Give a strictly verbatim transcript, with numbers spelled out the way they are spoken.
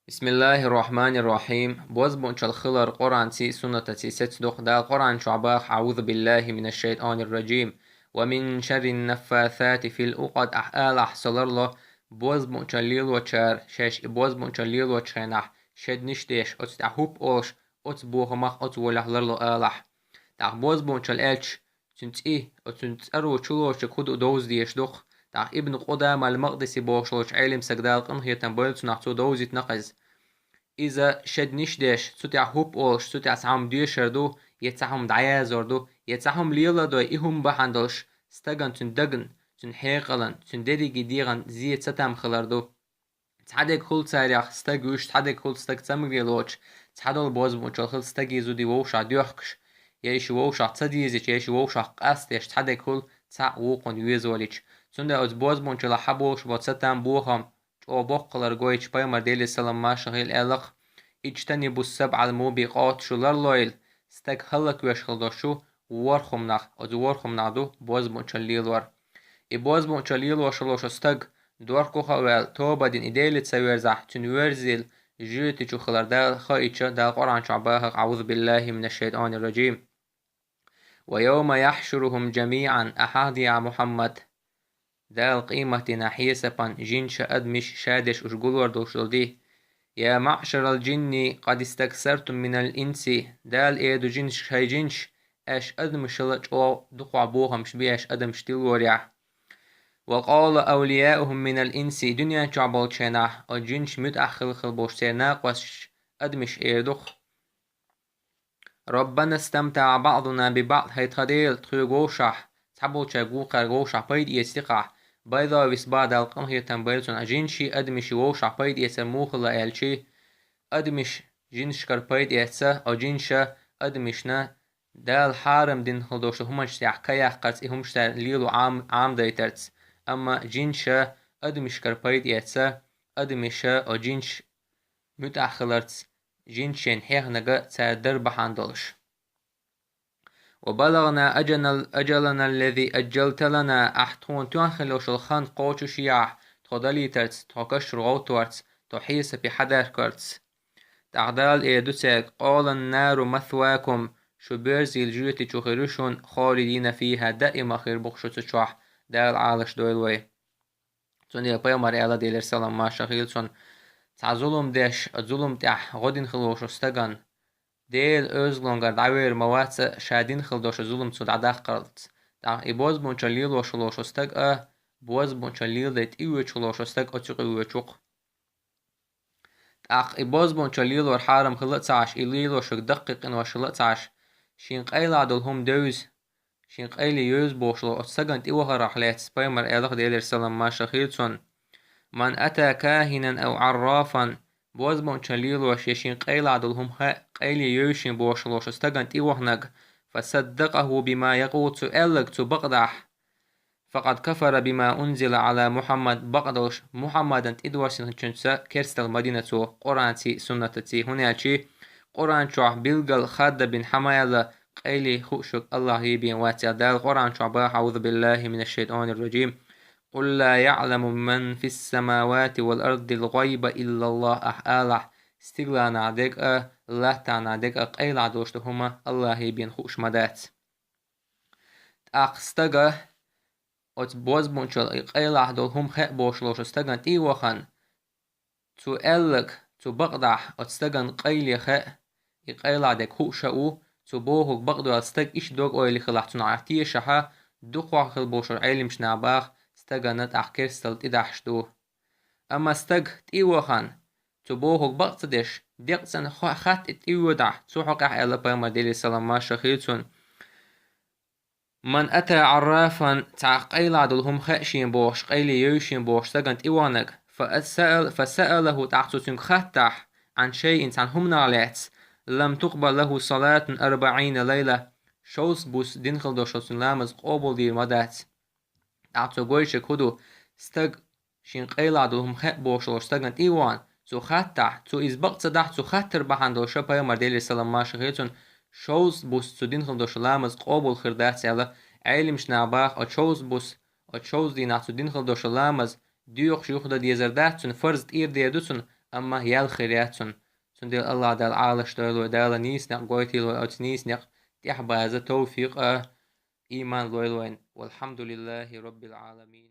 بسم الله الرحمن الرحيم. Бозбуунчалла хилар Къуръанций, суннатаций сецадо. Дала Къуръан чохь боху: أعوذ بالله من الشيطان الرجيم. ومن شر النفاثات في العقد. Ахь алахь, со ларло бозбуунчалла лелочара, шаьш и бозбуунчалла лелочу хенахь шеднаш деш, оцу тӀехь хӀуп олуш, оцу бохамах, оцу волех ларло алахь. ТӀаккха бозбуунчалла аьлча, цуьнан цӀе, оцуьнан цӀаро чулоцург хӀун ду довза дезаш ду-кх. ТӀаккха Ибн Къудама ал-Макъдиси бохуш волчу Ӏелам стага, Дала къинхетам бойла цунах, цо довзийтина-кх иза. Иза шеднаш деш, цу тӀехь хӀуп олуш, цу тӀехь цхьа хӀума доьшур ду, я цхьа хӀума дӀаяздор ду, я цхьа хӀума леладой, и хӀума бахьана долуш стагана, цуьнан дагна, цуьнан хьекъална, цуьнан дерриге дегӀан зен, цатам хилар ду. Цхьа дерг хуьлу царех стаг вуьйш, цхьа дерг хуьлу стаг цамгаре лоцуш, цхьадолу бозбуунчалла хила стаге, зуде вовшах доьхкуш, я и шу вовшах ца дезачу, я и шу вовшах къастадеш, цхьа дерг хуьлу цхьаъ вукхунна везавалича. Цундела оцу бозбуунчаллах хьаболуш болу цатам, бохам чӀогӀа боккха хилар гойтуш, Пайхамар, Делера салам-маршалла хуьлда, аьлла-кх: اجتنبوا السبع الموبقات, шу ларлойла стаг хӀаллаквеш хила долчу ворхӀ хӀуманах. Оцу ворхӀ хӀуманах ду бозбуунчалла лелор. И бозбуунчалла лелош волуш волу стаг доркуха а ваьлла, тоба дина, и Деле ца верзахь, цуьнан верзийла жоьти чу хилар Дала хаийча, Дала Къуръан чохь боху-кх: أعوذ بالله من الشيطان الرجيم. ويوم يحشرهم جميعا, ахьа дехьа, Мухьаммад, Дала къематдийнахь хьесапан жинаш а, адамаш а ша деш уьш гулор долуш долу ди. يا معشر الجن قد استكثرتم من الإنس, Дала эр ду жинашка: хӀай жинаш, аша адамашла чӀогӀа дукхох бохамаш бу аша адамаш тилорехь. وقال أولياؤهم من الإنس, дуьнен чохь болчу хенахь оцу жинаш муьтӀахь хилла хила болуш церан накъосташ, адамаш эр ду-кх: ربنا استمتع بعضنا ببعض, хӀай тхан Дела, тхоьга вовшахь, цхьаболчаьрга вукхаьрга вовшахь пайда эца дикъахь. Байза висбан, Дала къинхетам бойла цунна, жинаш а, адамаш а вовшахь пайда эцар муха хилла аьлча, адамаш жинашкара пайда эцна, оцу жинаша адамашна Дала хьарам дина хила долуш долу хӀуманаш тӀехь ка яккхарца, и хӀуманаш цара лело Ӏам-, Ӏамадайтарца. Амма жинаша адамашкара пайда эцна, адамаша оцу жинаш муьтӀахь хиларца, жинаш шайна хьехнарг цара дар бахьана долуш. وبلغنا أجلنا الذي أجلت لنا, ахь тхуна тоьхна хила йолуш йолу хан кхочушъяхь, тхо далийтарца, тхо кашра гӀовттарца, тхо хьесапе хьадаьхкарца. ТӀаккха Дала эр ду цаьрга: قال النار مثواكم, шу берзийла жоьти чу хир ю шуна, خالدين فيها, даиман хир бу-кх шу цу чохь, Дала Ӏалаш дойла вай. Цундела Пайхамар аьлла, Делера салам-маршалла хуьлда цунна: цхьа зулам деш, оцу зулам тӀехь гӀо дина хила волуш волу стагана Делан Ӏазапгара дӀавер ма вац, ша дина хила долуш зулам цо дӀадаккхарца. ТӀаккха и бозбуунчалла лелош волуш волу стаг а, бозбуунчалла леладай тӀеоьцуш волуш волу стаг оцу юкъа воьдуш ву-кх. ТӀаккха и бозбуунчалла лелор хьарам хилла а ца Ӏаш, и лелош верг даккхий къинош хилла а ца Ӏаш, шен къайлах долу хӀума девза, шен къайле евза бохуш волу оцу стагана тӀевахарх лаьцна Пайхамар аьлла-кх, Делера салам-маршалла хуьлда цунна: من أتى كاهنا أو عرافا, бозбуунчалла лелош я шен къайлах долу хӀума хаьа, къайле евза шен бохуш волу оцу стагана тӀеваханарг, فصدقه بما يقول, цо аьлларг цо бакъдахь, فقد كفر بما أنزل على محمد, бакъдолуш Мухьаммадана тӀедоссинчуьнца керсталла ма дина цо, Къуръанций, суннатаций, хӀунда аьлча Къуръан чохь билггал хадда бина хьа ма аьлла, къайле хууш верг АллахӀе бен вац аьлла. Дала Къуръан чохь боху: أعوذ بالله من الشيطان الرجيم. قل لا يعلم من في السماوات والأرض الغيب إلا الله, ахь алахь, стигалахь дерг а, латтахь дерг а къайлах долуш долу хӀума АллахӀе бен хууш ма дац. ТӀаккха стага, оцу бозбуунчалла и къайлах долу хӀума хаьа бохуш волчу стагана тӀе а вахана, цо аьлларг цо бакъдахь, оцу стагана къайле хаьа, и къайлах дерг хууш а ву, цо бохург бакъдоьлла стаг иштта дог-ойла хилахь, цунах тешахь, дукхох хила болуш Ӏелимчу наха боху, стагана тӀаккха керсталла тӀедахьаш ду. Амма стаг тӀе а вахана, цо бохург бакъ ца деш, декъацӀена хо-, хатта и тӀевоьдахь, цу хьокъехь аьлла Пайхамар, Делера салам-маршалла хуьлда цунна: من أتى عرافا, цхьа къайлах долу хӀума хаьа шена бохуш, къайле евза шена бохуш стагана тӀе ваханарг, فسأل-, فسأله, тӀаккха цо цуьнга хаттахь, عن شيء, цхьана хӀуманах лаьцна, لم تقبل له صلاة أربعين ليلة, шовзткъа буса дина хила долуш долу цуьнан ламаз къобалдийр ма дац. ТӀаккха цо гойтуш верг хӀун ду? Стаг шена къайлах долу хӀума хаьа бохуш волчу стагана тӀе а вахана, цо хаттахь, цо иза бакъ ца дахь, цо хаттар бахьана долуш Пайхамар, Делера салам-маршалла хуьлда цунна, шовзткъа буса цо дина хила долуш ламаз къобал хир дац аьлла, Ӏелимчу наха боху, оцу шовзткъа буса, оцу шовзткъа дийнахь цо дина хила долуш ламаз доьхуш юхадан дезар дац цуьнан, фарз тӀера дер ду цунна, амма ял хир яц цун. Цундела Аллах Дала Ӏалашдойла вай, Дала нийса некъ гойтийла вай, оцу нийса некъ тӀехьа база товфикъ а, иман лойла вайна. Валхьамдулиллахи Роббил Ӏаламин.